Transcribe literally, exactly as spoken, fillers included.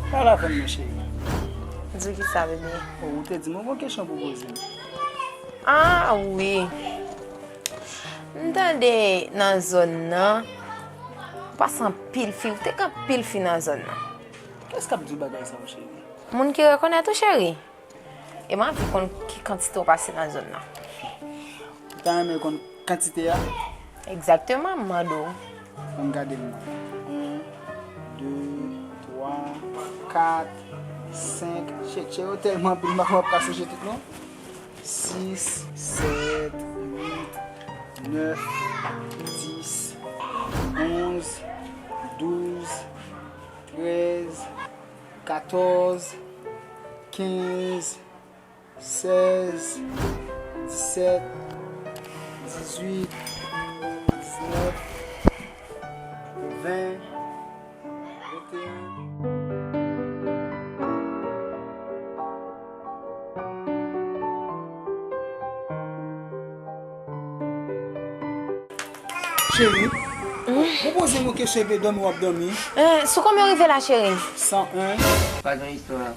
Pale avè m non, cheri. Di w kisa, bebe? Oh, ou te di m yon kesyon pou poze m. Ah, wi. M tande nan zòn nan, ou pase anpil fi, ou te gen anpil fi nan zòn nan. Kiyès k ap di w bagay sa yo, cheri? Moun ki rekonèt ou, cheri. E m anvi konn ki kantite w pase nan zòn nan. Ou ta renmen konn kantite a? Egzakteman, m mande w. Ann gade m nan. Yon, de, twa, kat, senk. Cheri, cheri, yo tèlman anpil, m pa konn, m pa ka sonje tout non. Sis, sèt, uit, nèf, dis, onz, douz, trèz, katòz, kenz, sèz, disèt, dizuit, diznèf, ven, venteyen. Cheri, ou poze m yon kesyon epi dòmi w ap dòmi. Eh, sou konbyen w rive la, cheri? San en. Pa gen istwa.